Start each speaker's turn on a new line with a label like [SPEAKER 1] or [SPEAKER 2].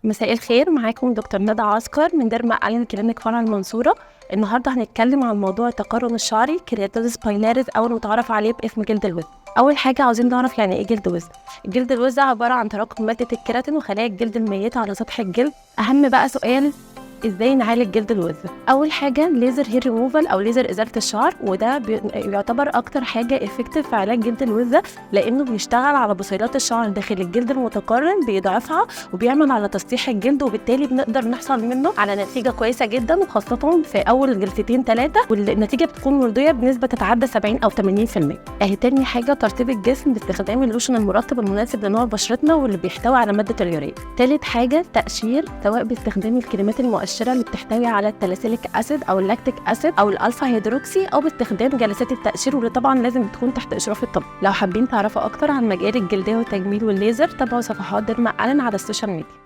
[SPEAKER 1] مساء الخير، معاكم دكتور ندى عسكر من ديرما ألين كلينيك فرع المنصورة. النهارده هنتكلم عن موضوع التقرن الشعري keratosis pilaris او المتعارف عليه باسم جلد الوز. اول حاجة عاوزين نعرف يعني ايه جلد وز. جلد الوز عبارة عن تراكم مادة الكيراتين وخلايا الجلد الميتة على سطح الجلد. اهم بقى سؤال، ازاي نعالج جلد الوز؟ اول حاجة ليزر هير ريموفال او ليزر ازالة الشعر، وده يعتبر اكتر حاجة effective في علاج جلد الوزه، لانه بيشتغل على بصيلات الشعر داخل الجلد المتقرن، بيضعفها وبيعمل على تسطيح الجلد، وبالتالي بنقدر نحصل منه على نتيجة كويسة جدا، وخاصة في اول جلستين 3، والنتيجة بتكون مرضية بنسبة تتعدى 70 او 80%. اهي تاني حاجة ترطيب الجسم باستخدام اللوشن المرطب المناسب لنوع بشرتنا واللي بيحتوي على مادة اليوريا. تالت حاجة تقشير، سواء باستخدام الكريمات المؤشره اللي بتحتوي على ال salicylic acid او ال lactic acid او ال alpha hydroxy، او باستخدام جلسات التقشير واللي طبعا لازم تكون تحت اشراف الطبيب. لو حابين تعرفوا اكتر عن مجال الجلدية والتجميل والليزر تابعوا صفحات ديرما ألين على ال social media.